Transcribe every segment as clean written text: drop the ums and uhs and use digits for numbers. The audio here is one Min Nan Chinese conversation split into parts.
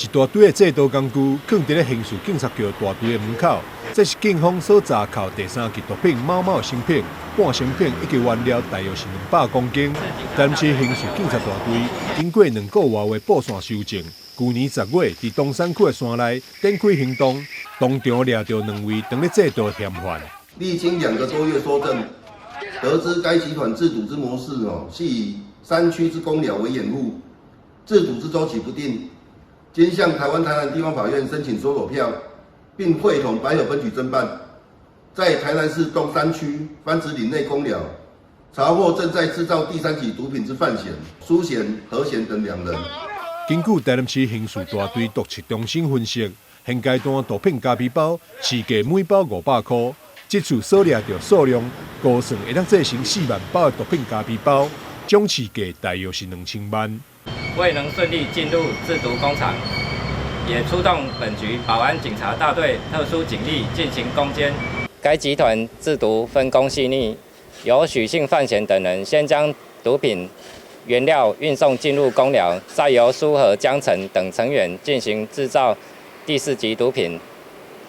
一大堆的製毒工具，囥佇咧刑事警察局大隊的門口。這是警方所查扣第三級毒品貓貓成品、半成品以及原料，大約是200公斤。台南市刑事警察大隊經過2個外月布線搜證，舊年10月佇東山區的山內展開行動，當場掠著兩位當咧製毒嫌犯。歷經2個多月搜證，得知該集團製毒之模式哦，係以山區之工寮為掩護，製毒之週期不定。經向台灣台南地方法院申請搜索票，並會同白河分局偵辦，在台南市東山區番子嶺內工寮查獲正在製造第三級毒品之范賢、蘇賢、何賢等兩人。根據台南市刑事大隊毒測中心分析，現階段毒品咖啡包市價每包500箍，這次所掠著數量估算會當製成4萬包的毒品咖啡包，總市價大約是2000萬。未能順利進入製毒工廠，也出動本局保安警察大隊特殊警力進行攻堅。該集團製毒分工細膩，由許姓范賢等人先將毒品原料運送進入工寮，再由蘇和江城等成員進行製造第四級毒品，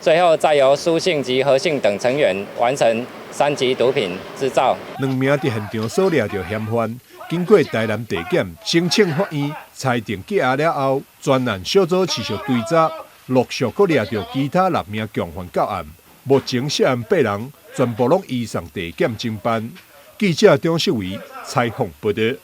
最後再由蘇姓及何姓等成員完成三級毒品製造。兩名佇現場所掠著嫌犯，經過台南地檢申請法院裁定羈押了後，專案小組持續追查，陸續閣掠著其他六名共犯到案。目前涉案八人全部攏移送地檢偵辦。記者張秀偉採訪報導。